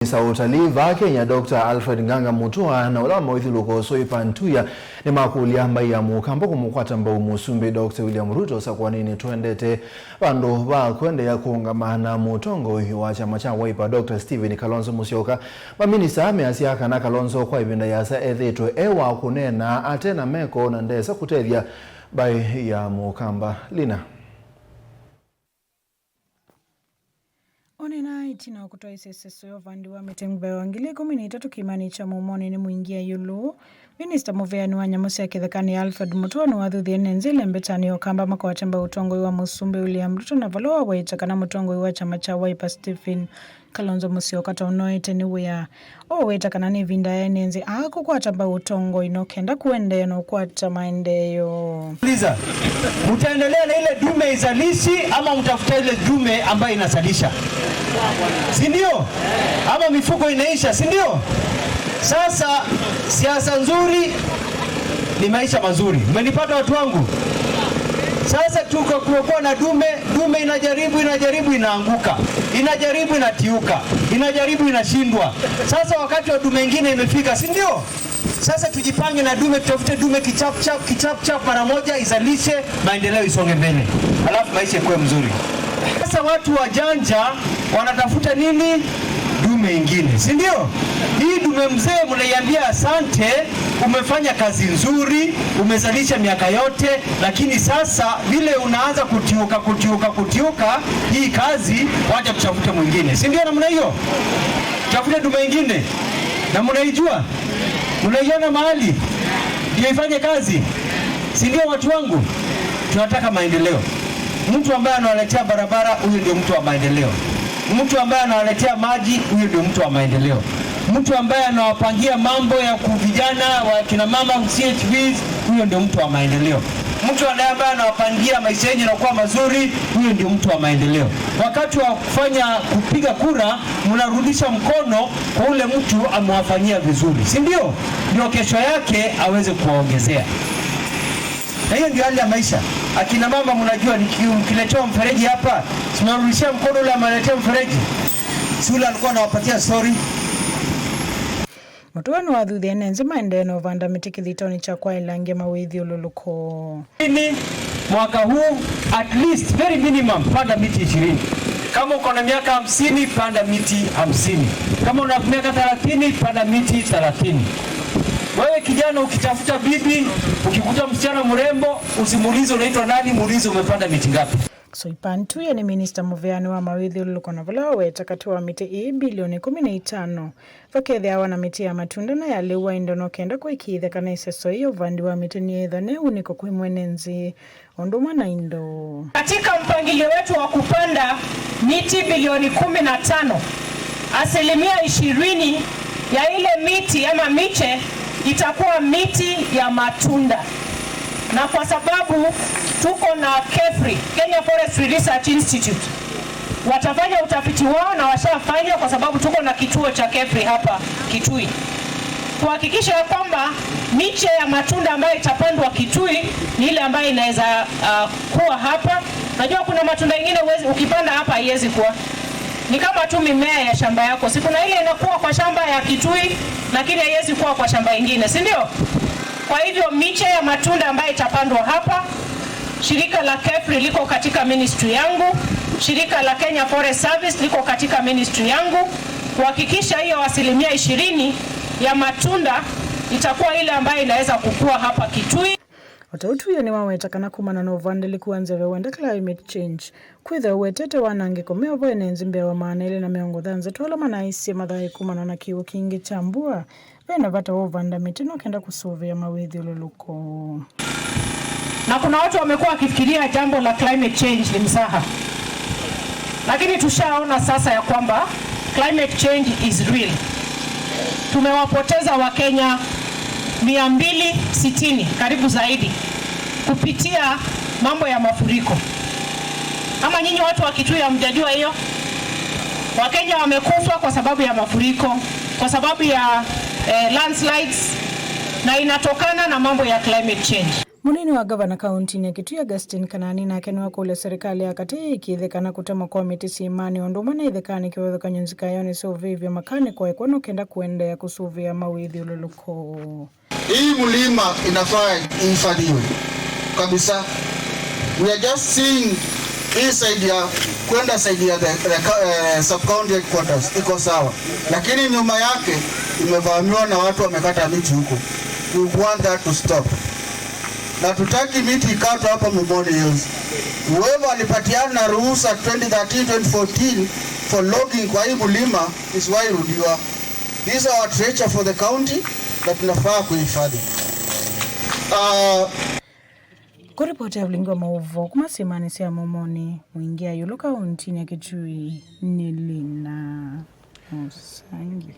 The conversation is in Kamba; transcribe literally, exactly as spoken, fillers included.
Minista wa ũtalii vaa Kenya, Doctor Alfred Nganga Mutua, na ũla wa mawĩthyũlũko Soipan Tuya nĩmakũlya mbaĩ ya Mũkamba kũmũkwata mbau Mũsumbĩ Doctor William Ruto sakũaninĩ tũendete, vandũ va kũendeea kũũngama na mũtongoi wa kyama kya Wiper, Doctor Stephen Kalonzo Musyoka. Maminista measya kana Kalonzo kwa ĩvinda yĩasa ethĩĩtwe e wa kũneena ate na meko na ndesa kũtethya mbaĩ ya Mũkamba. Lina. Ũneena ĩtina wa kũtwaĩsya ĩseso ya ũvandi wa mĩtĩ mbee wa ngili ikũmi na itatũ kĩĩmanĩ kya Mũmonĩ nĩ mũingĩa ĩũlũ, minista mũveani wa nyamũ sya kĩthekanĩ Alfred Mutua nĩwathuthie ene nzĩ ĩlembetanĩ ya Ũkamba makwate mbau ũtongoi wa Mũsumbĩ William Ruto, na vala waweta kana mũtongoi wa kyama kya Wiper Stephen Kalonzo Musyoka tũnoete nĩ wĩa. Ũweta kana nĩ ĩvinda yaĩ nĩ nzĩ aa kũkwata mbau ũtongoi no kenda kũendeea na ũkwata maendeeo. Uliza, mtaendelea na ile dume izalishi ama mtafuta ile dume ambayo inazalisha? Si ndio? Ama mifugo inaisha, si ndio? Sasa siasa nzuri ni maisha mazuri. Umenipata, watu wangu? Sasa tuko, kumekuwa na dume, dume inajaribu, inajaribu, inaanguka, inajaribu, inatiuka, inajaribu, inashindwa. Sasa wakati wa dume ingine imefika, si ndio? Sasa tujipange na dume, tutafute dume kichap chap, kichap chap mara moja, izalishe, maendeleo isonge mbele, alafu maisha ikuwe mzuri. Sasa watu wajanja wanatafuta nini? Dume ingine, si ndio? Hii dume mzee mnaiambia asante, umefanya kazi nzuri, umezalisha miaka yote, lakini sasa vile unaanza kutiuka, kutiuka, kutiuka, hii kazi, wacha tutafute mwingine, si ndio? Namna hiyo, tutafute dume ingine, na mnaijua, mnaiona mahali ndio ifanye kazi, si ndio? Watu wangu, tunataka maendeleo. Mtu ambaye anawaletea barabara, huyo ndio mtu wa maendeleo. Mtu ambaye anawaletea maji, huyo ndio mtu wa maendeleo. Mtu ambaye anawapangia mambo ya ku-, vijana, wa kina mama, C H Vs, huyo ndio mtu wa maendeleo. Mtu anaye ambaye anawapangia maisha yenyu yanakuwa mazuri, huyo ndio mtu wa maendeleo. Wakati wa kufanya, kupiga kura, mnarudisha mkono kwa ule mtu amewafanyia vizuri, si ndio? Ndio kesho yake aweze kuwaongezea. Na hiyo ndio hali ya maisha. Akina mama, mnajua, niki-, mkiletewa mfereji hapa, tunarudishia mkono ule ameletea mfereji, si ule alikuwa anawapatia story. Mutua nĩwathuthie ene nzĩ maendee na ũvanda mĩtĩ kĩthitonĩ kya kwaĩlangya mawĩthyũlũlũko. Ini mwaka huu, at least, very minimum, panda miti ishirini. Kama uko na miaka hamsini, panda miti hamsini. Kama una miaka thelathini, panda miti thelathini. Wewe kijana, ukitafuta bibi, ukikuta msichana mrembo, usimuulize unaitwa nani, muulize umepanda miti ngapi. Soipan Tuya nĩ minista mũveani wa mawĩthyũlũlũko, na vala waweta katĩ wa mĩtĩ ĩĩ bilioni ikũmi na itano vakethĩawa na mĩtĩ ya matunda na yalĩwa indo no kenda kũĩkĩĩthya kana ĩseso ĩĩ ya ũvandi wa mĩtĩ nĩyĩthwa ne ũnĩko kwĩ mwene nzĩ o ũndũ ũmwe na indo. Katika mpangilio wetu wa kupanda miti bilioni kumi na tano, asilimia ishirini ya ile miti ama miche itakuwa miti ya matunda. Na kwa sababu tuko na KEFRI, Kenya Forestry Research Institute, watafanya utafiti wao na washafanya, kwa sababu tuko na kituo cha KEFRI hapa Kitui, kuhakikisha ya kwamba miche ya matunda ambayo itapandwa Kitui ni ile ambayo inaweza, ah, kuwa hapa. Najua kuna matunda ingine huwezi, ukipanda hapa haiwezi kuwa. Ni kama tu mimea ya shamba yako. Si kuna ile inakuwa kwa shamba ya Kitui, lakini haiwezi kuwa kwa shamba ingine, si ndio? Kwa hivyo, miche ya matunda ambayo itapandwa hapa, shirika la KEFRI liko katika ministry yangu, shirika la Kenya Forest Service liko katika ministry yangu, kuhakikisha hiyo asilimia ishirini ya matunda itakuwa ile ambayo inaweza kukua hapa Kitui. O ta ũu Tuya nĩwaweta kana kumana na ũvandĩlĩku wa nzeve wenda climate change, kwĩthĩwa ũwetete wanangĩko me o vo ene nzĩ mbee wa maana elĩ na mĩongo thanthatũ ala manaisye mathaĩ kumana na kĩw'ũ kingĩ kya mbua, ve na vata wa ũvanda mĩtĩ no kenda kũsũvĩa mawĩthyũlũlũko. Na kuna watu wamekuwa wakifikiria jambo la climate change ni mzaha. Lakini tushaona sasa ya kwamba climate change is real. Tumewapoteza Wakenya mia mbili sitini, karibu zaidi, kupitia mambo ya mafuriko. Ama nyinyi watu wa Kitui hamjajua hiyo? Wakenya wamekufa kwa sababu ya mafuriko, kwa sababu ya, eh, landslides, na inatokana na mambo ya climate change. Mũnini wa ngavana kaũntĩnĩ ya Kitui, Augustine Kanani, nake nĩwakũlya serikali ya katĩ ĩkĩĩtheka na kũtemwa kwa mĩtĩ syĩmanĩ o ũndũ ũmwe na ĩthekanĩ kĩvathũkany'o nzikaĩonĩ sya ũvĩvya makanĩko ĩkwonwa kenda kũendeea kũsũvĩa mawĩthyũlũlũko. Hii mlima inafaa ihifadhiwe kabisa. We are just seeing hii side ya kwenda side ya the, the, eh, sub county headquarters iko sawa, lakini nyuma yake imevamiwa na watu wamekata miti huko. We want that to stop. Na tutaki miti ikatwa hapa Mumoni Hills. Whoever alipatiana ruhusa twenty thirteen, twenty fourteen for logging kwa hii mlima is why rudiwa. These are our treasure for the county na tunafaa kuhifadhi. Uh, Kũripoti ya ũlingi wa maũvoo kuma syĩmanĩ sya Mumoni, Mwingi Ayulu, kaũntĩnĩ ya Kitui, nĩ Lina Musangi.